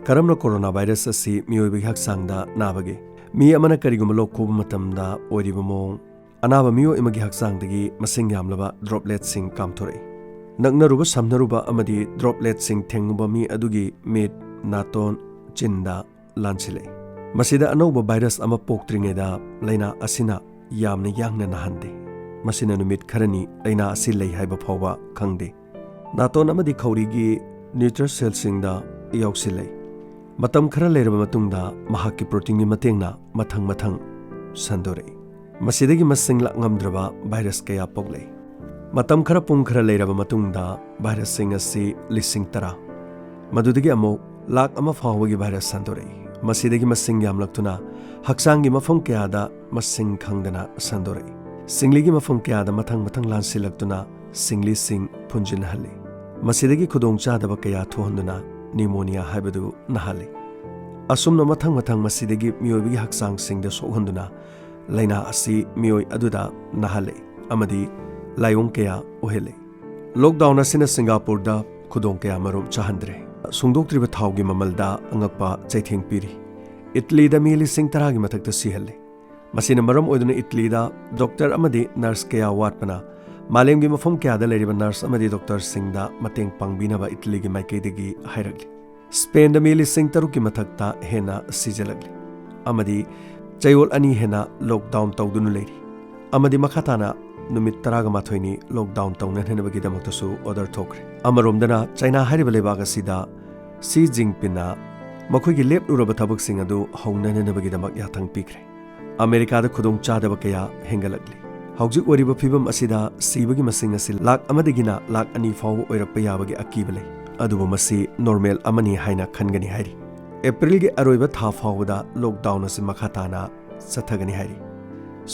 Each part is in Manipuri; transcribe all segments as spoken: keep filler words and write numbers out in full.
ꯀꯔꯝꯅ ꯀꯣꯔꯣꯅꯥ ꯚꯥꯏꯔꯁ ꯑꯁꯤ ꯃꯤꯑꯣꯏꯕꯒꯤ ꯍꯛꯆꯥꯡꯗ ꯅꯥꯕꯒꯦ? ꯃꯤ ꯑꯃꯅ ꯀꯔꯤꯒꯨꯝꯕ ꯂꯣꯛ ꯈꯨꯕ ꯃꯇꯝꯗ ꯑꯣꯏꯔꯤꯕ ꯃꯑꯣꯡ, ꯑꯅꯥꯕ ꯃꯤꯑꯣꯏ ꯑꯃꯒꯤ ꯍꯛꯆꯥꯡꯗꯒꯤ ꯃꯁꯤꯡ ꯌꯥꯝꯂꯕ ꯗ꯭ꯔꯣꯞꯂꯦꯠꯁꯤꯡ ꯀꯥꯝꯊꯣꯔꯛꯏ꯫ ꯅꯛꯅꯔꯨꯕ, ꯁꯝꯅꯔꯨꯕ ꯑꯃꯗꯤ ꯗ꯭ꯔꯣꯞꯂꯦꯠꯁꯤꯡ ꯊꯦꯡꯉꯨꯕ ꯃꯤ ꯑꯗꯨꯒꯤ ꯃꯤꯠ, ꯅꯥꯇꯣꯟ, ꯆꯤꯟꯗ ꯂꯥꯟꯁꯤꯜꯂꯛꯏ꯫ ꯃꯁꯤꯗ ꯑꯅꯧꯕ ꯚꯥꯏꯔꯁ ꯑꯃ ꯄꯣꯛꯇ꯭ꯔꯤꯉꯩꯗ ꯂꯥꯏꯅꯥ ꯑꯁꯤꯅ ꯌꯥꯝꯅ ꯌꯥꯡꯅ ꯅꯥꯍꯟꯗꯦ꯫ ꯃꯁꯤꯅ ꯅꯨꯃꯤꯠ ꯈꯔꯅꯤ ꯂꯥꯏꯅꯥ ꯑꯁꯤ ꯂꯩ ꯍꯥꯏꯕ ꯐꯥꯎꯕ ꯈꯪꯗꯦ꯫ ꯅꯥꯇꯣꯟ ꯑꯃꯗꯤ ꯈꯧꯔꯤꯒꯤ neutrophil ꯁꯤꯡꯗ ꯌꯥꯎꯁꯤꯜꯂꯛꯏ꯫ ꯃꯇꯝ ꯈꯔ ꯂꯩꯔꯕ ꯃꯇꯨꯡꯗ ꯃꯍꯥꯛꯀꯤ ꯄ꯭ꯔꯣꯇꯤꯟꯒꯤ ꯃꯇꯦꯡꯅ ꯃꯊꯪ ꯃꯊꯪ ꯁꯟꯗꯣꯔꯛꯏ꯫ ꯃꯁꯤꯗꯒꯤ ꯃꯁꯤꯡ ꯂꯥꯛ ꯉꯝꯗ꯭ꯔꯕ ꯚꯥꯏꯔꯁ ꯀꯌꯥ ꯄꯣꯛꯂꯛꯏ꯫ ꯃꯇꯝ ꯈꯔ, ꯄꯨꯡ ꯈꯔ ꯂꯩꯔꯕ ꯃꯇꯨꯡꯗ ꯚꯥꯏꯔꯁꯁꯤꯡ ꯑꯁꯤ ꯂꯤꯁꯤꯡ ꯇꯔꯥ, ꯃꯗꯨꯗꯒꯤ ꯑꯃꯨꯛ ꯂꯥꯛ ꯑꯃ ꯐꯥꯎꯕꯒꯤ ꯚꯥꯏꯔꯁ ꯁꯟꯗꯣꯔꯛꯏ꯫ ꯃꯁꯤꯗꯒꯤ ꯃꯁꯤꯡ ꯌꯥꯝꯂꯛꯇꯨꯅ ꯍꯛꯆꯥꯡꯒꯤ ꯃꯐꯝ ꯀꯌꯥꯗ ꯃꯁꯤꯡ ꯈꯪꯗꯅ ꯁꯟꯗꯣꯔꯛꯏ꯫ ꯁꯤꯡꯂꯤꯒꯤ ꯃꯐꯝ ꯀꯌꯥꯗ ꯃꯊꯪ ꯃꯊꯪ ꯂꯥꯟꯁꯤꯜꯂꯛꯇꯨꯅ ꯁꯤꯡꯂꯤꯁꯤꯡ ꯐꯨꯟꯖꯤꯟꯍꯜꯂꯤ꯫ ꯃꯁꯤꯗꯒꯤ ꯈꯨꯗꯣꯡꯆꯥꯗꯕ ꯀꯌꯥ ꯊꯣꯛꯍꯟꯗꯨꯅ ꯅꯤꯃꯣꯅꯤꯌꯥ ꯍꯥꯏꯕꯗꯨ ꯅꯥꯍꯜꯂꯤ꯫ ꯑꯁꯨꯝꯅ ꯃꯊꯪ ꯃꯊꯪ ꯃꯁꯤꯗꯒꯤ ꯃꯤꯑꯣꯏꯕꯒꯤ ꯍꯛꯆꯥꯡꯁꯤꯡꯗ ꯁꯣꯛꯍꯟꯗꯨꯅ ꯂꯥꯏꯅꯥ ꯑꯁꯤ ꯃꯤꯑꯣꯏ ꯑꯗꯨꯗ ꯅꯥꯍꯜꯂꯤ ꯑꯃꯗꯤ ꯂꯥꯏꯑꯣꯡ ꯀꯌꯥ ꯑꯣꯏꯍꯜꯂꯤ꯫ ꯂꯣꯛꯗꯥꯎꯟ ꯑꯁꯤꯅ ꯁꯤꯡꯒꯥꯄꯨꯔꯗ ꯈꯨꯗꯣꯡ ꯀꯌꯥ ꯃꯔꯨꯝ ꯆꯥꯍꯟꯗ꯭ꯔꯦ꯫ ꯁꯨꯡꯗꯣꯛꯇ꯭ꯔꯤꯕ ꯊꯥꯎꯒꯤ ꯃꯃꯜꯗ ꯑꯉꯛꯄ ꯆꯩꯊꯦꯡ ꯄꯤꯔꯤ꯫ ꯏꯇꯂꯤꯗ ꯃꯤ ꯂꯤꯁꯤꯡ ꯇꯔꯥꯒꯤ ꯃꯊꯛꯇ ꯁꯤꯍꯜꯂꯦ꯫ ꯃꯁꯤꯅ ꯃꯔꯝ ꯑꯣꯏꯗꯨꯅ ꯏꯇꯂꯤꯗ ꯗꯣꯛꯇꯔ ꯑꯃꯗꯤ ꯅꯔꯁ ꯀꯌꯥ ꯋꯥꯠꯄꯅ ꯃꯥꯂꯦꯝꯒꯤ ꯃꯐꯝ ꯀꯌꯥꯗ ꯂꯩꯔꯤꯕ ꯅꯔꯁ ꯑꯃꯗꯤ ꯗꯣꯛꯇꯔꯁꯤꯡꯗ ꯃꯇꯦꯡ ꯄꯥꯡꯕꯤꯅꯕ ꯏꯇꯂꯤꯒꯤ ꯃꯥꯏꯀꯩꯗꯒꯤ ꯍꯥꯏꯔꯛꯂꯤ꯫ ꯁ꯭ꯄꯦꯟꯗ ꯃꯤ ꯂꯤꯁꯤꯡ ꯇꯔꯨꯛꯀꯤ ꯃꯊꯛꯇ ꯍꯦꯟꯅ ꯁꯤꯖꯤꯜꯂꯛꯂꯤ ꯑꯃꯗꯤ ꯆꯌꯣꯜ ꯑꯅꯤ ꯍꯦꯟꯅ ꯂꯣꯛꯗꯥꯎꯟ ꯇꯧꯗꯨꯅ ꯂꯩꯔꯤ ꯑꯃꯗꯤ ꯃꯈꯥ ꯇꯥꯅ ꯅꯨꯃꯤꯠ ꯇꯔꯥꯒ ꯃꯥꯊꯣꯏꯅꯤ ꯂꯣꯛꯗꯥꯎꯟ ꯇꯧꯅꯅꯕꯒꯤꯗꯃꯛꯇꯁꯨ ꯑꯣꯔꯗꯔ ꯊꯣꯛꯈ꯭ꯔꯦ꯫ ꯑꯃꯔꯣꯝꯗꯅ ꯆꯥꯏꯅꯥ ꯍꯥꯏꯔꯤꯕ ꯂꯩꯕꯥꯛ ꯑꯁꯤꯗ ꯁꯤ ꯖꯤꯟꯄꯤꯡꯅ ꯃꯈꯣꯏꯒꯤ ꯂꯦꯞꯂꯨꯔꯕ ꯊꯕꯛꯁꯤꯡ ꯑꯗꯨ ꯍꯧꯅꯅꯅꯕꯒꯤꯗꯃꯛ ꯌꯥꯊꯪ ꯄꯤꯈ꯭ꯔꯦ꯫ ꯑꯃꯦꯔꯤꯀꯥꯗ ꯈꯨꯗꯣꯡꯆꯥꯗꯕ ꯀꯌꯥ ꯍꯦꯟꯒꯠꯂꯛꯂꯤ꯫ ꯍꯧꯖꯤꯛ ꯑꯣꯏꯔꯤꯕ ꯐꯤꯕꯝ ꯑꯁꯤꯗ ꯁꯤꯕꯒꯤ ꯃꯁꯤꯡ ꯑꯁꯤ ꯂꯥꯛ ꯑꯃꯗꯒꯤꯅ ꯂꯥꯛ ꯑꯅꯤ ꯐꯥꯎꯕ ꯑꯣꯏꯔꯛꯄ ꯌꯥꯕꯒꯤ ꯑꯀꯤꯕ ꯂꯩ꯫ ꯑꯗꯨꯕꯨ ꯃꯁꯤ ꯅꯣꯔꯃꯦꯜ ꯑꯃꯅꯤ ꯍꯥꯏꯅ ꯈꯟꯒꯅꯤ ꯍꯥꯏꯔꯤ꯫ ꯑꯦꯄ꯭ꯔꯤꯜꯒꯤ ꯑꯔꯣꯏꯕ ꯊꯥ ꯐꯥꯎꯕꯗ ꯂꯣꯛꯗꯥꯎꯟ ꯑꯁꯤ ꯃꯈꯥ ꯇꯥꯅ ꯆꯠꯊꯒꯅꯤ ꯍꯥꯏꯔꯤ꯫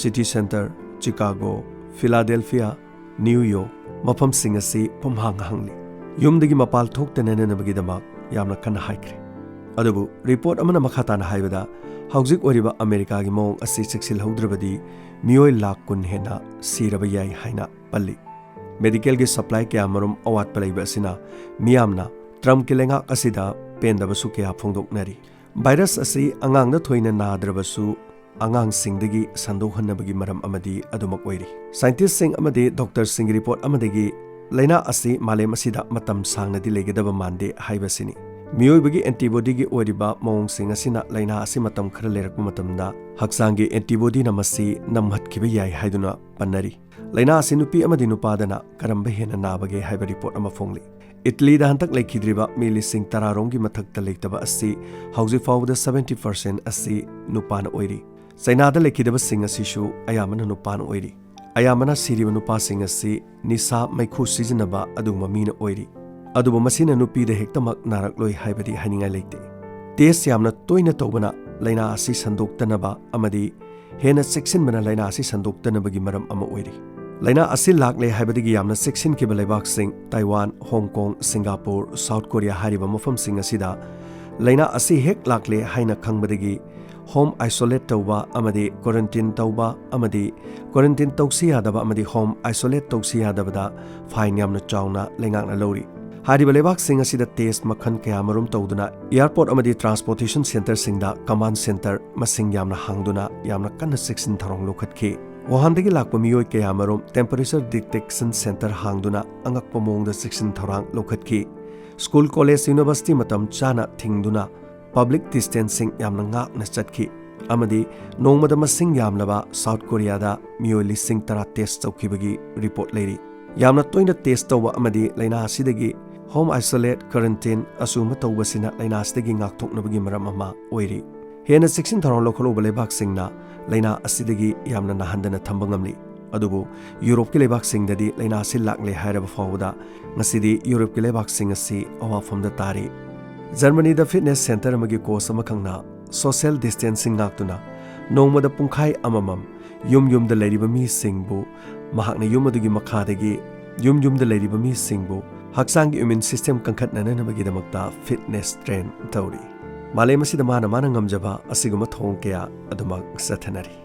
City centre, Chicago, Philadelphia, new York, ꯃꯐꯝꯁꯤꯡ ꯑꯁꯤ ꯄꯨꯝꯍꯥꯡ ꯍꯥꯡꯂꯤ꯫ ꯌꯨꯝꯗꯒꯤ ꯃꯄꯥꯜ ꯊꯣꯛꯇꯅꯅꯕꯒꯤꯗꯃꯛ ꯌꯥꯝꯅ ꯀꯟꯅ ꯍꯥꯏꯈ꯭ꯔꯦ꯫ ꯑꯗꯨꯕꯨ ꯔꯤꯄꯣꯔꯠ ꯑꯃꯅ ꯃꯈꯥ ꯇꯥꯅ ꯍꯥꯏꯕꯗ, ꯍꯧꯖꯤꯛ ꯑꯣꯏꯔꯤꯕ ꯑꯃꯦꯔꯤꯀꯥꯒꯤ ꯃꯑꯣꯡ ꯑꯁꯤ ꯆꯦꯛꯁꯤꯜꯍꯧꯗ꯭ꯔꯕꯗꯤ ꯃꯤꯑꯣꯏ ꯂꯥꯛ ꯀꯨꯟ ꯍꯦꯟꯅ ꯁꯤꯔꯕ ꯌꯥꯏ ꯍꯥꯏꯅ ꯄꯜꯂꯤ꯫ ꯃꯦꯗꯤꯀꯦꯜꯒꯤ ꯁꯄ꯭ꯂꯥꯏ ꯀꯌꯥꯃꯔꯨꯝ ꯑꯋꯥꯠꯄ ꯂꯩꯕ ꯑꯁꯤꯅ ꯃꯤꯌꯥꯝꯅ ꯇ꯭ꯔꯝꯞꯀꯤ ꯂꯩꯉꯥꯛ ꯑꯁꯤꯗ ꯄꯦꯟꯗꯕꯁꯨ ꯀꯌꯥ ꯐꯣꯡꯗꯣꯛꯅꯔꯤ꯫ ꯚꯥꯏꯔꯁ ꯑꯁꯤ ꯑꯉꯥꯡꯗ ꯊꯣꯏꯅ ꯅꯥꯗ꯭ꯔꯕꯁꯨ, ꯑꯉꯥꯡꯁꯤꯡꯗꯒꯤ ꯁꯟꯗꯣꯛꯍꯟꯅꯕꯒꯤ ꯃꯔꯝ ꯑꯃꯗꯤ ꯑꯗꯨꯃꯛ ꯑꯣꯏꯔꯤ꯫ ꯁꯥꯏꯟꯇꯤꯁꯁꯤꯡ ꯑꯃꯗꯤ ꯗꯣꯛꯇꯔꯁꯤꯡꯒꯤ ꯔꯤꯄꯣꯔꯠ ꯑꯃꯗꯒꯤ ꯂꯥꯏꯅꯥ ꯑꯁꯤ ꯃꯥꯂꯦꯝ ꯑꯁꯤꯗ ꯃꯇꯝ ꯁꯥꯡꯅꯗꯤ ꯂꯩꯒꯗꯕ ꯃꯥꯟꯗꯦ ꯍꯥꯏꯕꯁꯤꯅꯤ꯫ ꯃꯤꯑꯣꯏꯕꯒꯤ ꯑꯦꯟꯇꯤꯕꯣꯗꯤꯒꯤ ꯑꯣꯏꯔꯤꯕ ꯃꯑꯣꯡꯁꯤꯡ ꯑꯁꯤꯅ ꯂꯥꯏꯅꯥ ꯑꯁꯤ ꯃꯇꯝ ꯈꯔ ꯂꯩꯔꯛꯄ ꯃꯇꯝꯗ ꯍꯛꯆꯥꯡꯒꯤ ꯑꯦꯟꯇꯤꯕꯣꯗꯤꯅ ꯃꯁꯤ ꯅꯝꯍꯠꯈꯤꯕ ꯌꯥꯏ ꯍꯥꯏꯗꯨꯅ ꯄꯟꯅꯔꯤ꯫ ꯂꯥꯏꯅꯥ ꯑꯁꯤ ꯅꯨꯄꯤ ꯑꯃꯗꯤ ꯅꯨꯄꯥꯗꯅ ꯀꯔꯝꯕ ꯍꯦꯟꯅ ꯅꯥꯕꯒꯦ ꯍꯥꯏꯕ ꯔꯤꯄꯣꯔꯠ ꯑꯃ ꯐꯣꯡꯂꯤ꯫ ꯏꯇꯂꯤꯗ ꯍꯟꯗꯛ ꯂꯩꯈꯤꯗ꯭ꯔꯤꯕ ꯃꯤ ꯂꯤꯁꯤꯡ ꯇꯔꯥ ꯔꯣꯝꯒꯤ ꯃꯊꯛꯇ ꯂꯩꯇꯕ ꯑꯁꯤ ꯍꯧꯖꯤꯛ ꯐꯥꯎꯕꯗ seventy percent ꯑꯁꯤ ꯅꯨꯄꯥꯅ ꯑꯣꯏꯔꯤ꯫ ꯆꯩꯅꯥꯗ ꯂꯩꯈꯤꯗꯕꯁꯤꯡ ꯑꯁꯤꯁꯨ ꯑꯌꯥꯝꯕꯅ ꯅꯨꯄꯥꯅ ꯑꯣꯏꯔꯤ꯫ ꯑꯌꯥꯝꯕꯅ ꯁꯤꯔꯤꯕ ꯅꯨꯄꯥꯁꯤꯡ ꯑꯁꯤ ꯅꯤꯁꯥ ꯃꯩꯈꯨ ꯁꯤꯖꯤꯟꯅꯕ ꯑꯗꯨꯒꯨꯝꯕ ꯃꯤꯅ ꯑꯣꯏꯔꯤ꯫ ꯑꯗꯨꯕꯨ ꯃꯁꯤꯅ ꯅꯨꯄꯤꯗ ꯍꯦꯛꯇꯃꯛ ꯅꯥꯔꯛꯂꯣꯏ ꯍꯥꯏꯕꯗꯤ ꯍꯥꯏꯅꯤꯡꯉꯥꯏ ꯂꯩꯇꯦ꯫ ꯇꯦꯁ ꯌꯥꯝꯅ ꯇꯣꯏꯅ ꯇꯧꯕꯅ ꯂꯥꯏꯅꯥ ꯑꯁꯤ ꯁꯟꯗꯣꯛꯇꯅꯕ ꯑꯃꯗꯤ ꯍꯦꯟꯅ ꯆꯦꯛꯁꯤꯟꯕꯅ ꯂꯥꯏꯅꯥ ꯑꯁꯤ ꯁꯟꯗꯣꯛꯇꯅꯕꯒꯤ ꯃꯔꯝ ꯑꯃ ꯑꯣꯏꯔꯤ꯫ ꯂꯥꯏꯅꯥ ꯑꯁꯤ ꯂꯥꯛꯂꯦ ꯍꯥꯏꯕꯗꯒꯤ ꯌꯥꯝꯅ ꯆꯦꯛꯁꯤꯟꯈꯤꯕ ꯂꯩꯕꯥꯛꯁꯤꯡ ꯇꯥꯏꯋꯥꯟ, ꯍꯣꯡ ꯀꯣꯡ, ꯁꯤꯡꯒꯥꯄꯨꯔ, ꯁꯥꯎꯠ ꯀꯣꯔꯤꯌꯥ ꯍꯥꯏꯔꯤꯕ ꯃꯐꯝꯁꯤꯡ ꯑꯁꯤꯗ ꯂꯥꯏꯅꯥ ꯑꯁꯤ ꯍꯦꯛ ꯂꯥꯛꯂꯦ ꯍꯥꯏꯅ ꯈꯪꯕꯗꯒꯤ ꯍꯣꯝ ꯑꯥꯏꯁꯣꯂꯦꯠ ꯇꯧꯕ ꯑꯃꯗꯤ ꯀ꯭ꯋꯥꯔꯦꯟꯇꯤꯟ ꯇꯧꯕ ꯑꯃꯗꯤ ꯀ꯭ꯋꯥꯔꯦꯟꯇꯤꯟ ꯇꯧꯁꯤ ꯌꯥꯗꯕ ꯑꯃꯗꯤ ꯍꯣꯝ ꯑꯥꯏꯁꯣꯂꯦꯠ ꯇꯧꯁꯤ ꯌꯥꯗꯕꯗ ꯐꯥꯏꯟ ꯌꯥꯝꯅ ꯆꯥꯎꯅ ꯂꯩꯉꯥꯛꯅ ꯂꯧꯔꯤ꯫ ꯍꯥꯏꯔꯤꯕ ꯂꯩꯕꯥꯛꯁꯤꯡ ꯑꯁꯤꯗ ꯇꯦꯁ ꯃꯈꯜ ꯀꯌꯥꯃꯔꯨꯝ ꯇꯧꯗꯨꯅ, ꯑꯦꯌꯔꯄꯣꯔꯠ ꯑꯃꯗꯤ ꯇ꯭ꯔꯥꯟꯁꯄꯣꯔꯇꯦꯁꯟ ꯁꯦꯟꯇꯔꯁꯤꯡꯗ ꯀꯃꯥꯟ ꯁꯦꯟꯇꯔ ꯃꯁꯤꯡ ꯌꯥꯝꯅ ꯍꯥꯡꯗꯨꯅ ꯌꯥꯝꯅ ꯀꯟꯅ ꯆꯦꯛꯁꯤꯟ ꯊꯧꯔꯥꯡ ꯂꯧꯈꯠꯈꯤ꯫ ꯋꯨꯍꯥꯟꯗꯒꯤ ꯂꯥꯛꯄ ꯃꯤꯑꯣꯏ ꯀꯌꯥꯃꯔꯨꯝ ꯇꯦꯝꯄꯔꯦꯆꯔ ꯗꯤꯇꯦꯛꯁꯟ ꯁꯦꯟꯇꯔ ꯍꯥꯡꯗꯨꯅ ꯑꯉꯛꯄ ꯃꯑꯣꯡꯗ ꯆꯦꯛꯁꯤꯟ ꯊꯧꯔꯥꯡ ꯂꯧꯈꯠꯈꯤ꯫ ꯁ꯭ꯀꯨꯜ, ꯀꯣꯂꯦꯖ, ꯌꯨꯅꯤꯚꯔꯁꯤꯇꯤ ꯃꯇꯝ ꯆꯥꯅ ꯊꯤꯡꯗꯨꯅ ꯄꯕ꯭ꯂꯤꯛ ꯗꯤꯁꯇꯦꯟꯁꯤꯡ ꯌꯥꯝꯅ ꯉꯥꯛꯅ ꯆꯠꯈꯤ꯫ ꯑꯃꯗꯤ ꯅꯣꯡꯃꯗ ꯃꯁꯤꯡ ꯌꯥꯝꯂꯕ ꯁꯥꯎꯠ ꯀꯣꯔꯤꯌꯥꯗ ꯃꯤꯑꯣꯏ ꯂꯤꯁꯤꯡ ꯇꯔꯥ ꯇꯦꯁ ꯇꯧꯈꯤꯕꯒꯤ ꯔꯤꯄꯣꯔꯠ ꯂꯩꯔꯤ꯫ ꯌꯥꯝꯅ ꯇꯣꯏꯅ ꯇꯦꯁ ꯇꯧꯕ ꯑꯃꯗꯤ ꯂꯥꯏꯅꯥ ꯑꯁꯤꯗꯒꯤ ꯍꯣꯝ ꯑꯥꯏꯁꯣꯂꯦꯠ, ꯀ꯭ꯋꯥꯔꯦꯟꯇꯤꯟ ꯑꯁꯤꯒꯨꯝꯕ ꯇꯧꯕꯁꯤꯅ ꯂꯥꯏꯅꯥ ꯑꯁꯤꯗꯒꯤ ꯉꯥꯛꯊꯣꯛꯅꯕꯒꯤ ꯃꯔꯝ ꯑꯃ ꯑꯣꯏꯔꯤ꯫ ꯍꯦꯟꯅ ꯆꯦꯛꯁꯤꯟ ꯊꯧꯔꯥꯡ ꯂꯧꯈꯠꯂꯨꯕ ꯂꯩꯕꯥꯛꯁꯤꯡꯅ ꯂꯥꯏꯅꯥ ꯑꯁꯤꯗꯒꯤ ꯌꯥꯝꯅ ꯅꯥꯍꯟꯗꯅ ꯊꯝꯕ ꯉꯝꯂꯤ꯫ ꯑꯗꯨꯕꯨ ꯌꯨꯔꯣꯞꯀꯤ ꯂꯩꯕꯥꯛꯁꯤꯡꯗꯗꯤ ꯂꯥꯏꯅꯥ ꯑꯁꯤ ꯂꯥꯛꯂꯦ ꯍꯥꯏꯔꯕ ꯐꯥꯎꯕꯗ ꯉꯁꯤꯗꯤ ꯌꯨꯔꯣꯞꯀꯤ ꯂꯩꯕꯥꯛꯁꯤꯡ ꯑꯁꯤ ꯑꯋꯥꯐꯝꯗ ꯇꯥꯔꯤ꯫ ꯖꯔꯃꯅꯤꯗ ꯐꯤꯠꯅꯦꯁ ꯁꯦꯟꯇꯔ ꯑꯃꯒꯤ ꯀꯣꯆ ꯑꯃꯈꯛꯅ ꯁꯣꯁꯤꯌꯦꯜ ꯗꯤꯁꯇꯦꯟꯁꯤꯡ ꯉꯥꯛꯇꯨꯅ ꯅꯣꯡꯃꯗ ꯄꯨꯡꯈꯥꯏ ꯑꯃꯃꯝ ꯌꯨꯝ ꯌꯨꯝꯗ ꯂꯩꯔꯤꯕ ꯃꯤꯁꯤꯡꯕꯨ ꯃꯍꯥꯛꯅ ꯌꯨꯝ ꯑꯗꯨꯒꯤ ꯃꯈꯥꯗꯒꯤ ꯌꯨꯝ ꯌꯨꯝꯗ ꯂꯩꯔꯤꯕ ꯃꯤꯁꯤꯡꯕꯨ ꯍꯛꯆꯥꯡꯒꯤ ꯏꯃ꯭ꯌꯨꯟ ꯁꯤꯁꯇꯦꯝ ꯀꯟꯈꯠꯅꯅꯕꯒꯤꯗꯃꯛꯇ ꯐꯤꯠꯅꯦꯁ ꯇ꯭ꯔꯦꯟ ꯇꯧꯔꯤ꯫ ꯃꯥꯂꯦꯝ ꯑꯁꯤꯗ ꯃꯥꯅ ꯃꯥꯅ ꯉꯝꯖꯕ ꯑꯁꯤꯒꯨꯝꯕ ꯊꯧꯑꯣꯡ ꯀꯌꯥ ꯑꯗꯨꯃꯛ ꯆꯠꯊꯅꯔꯤ꯫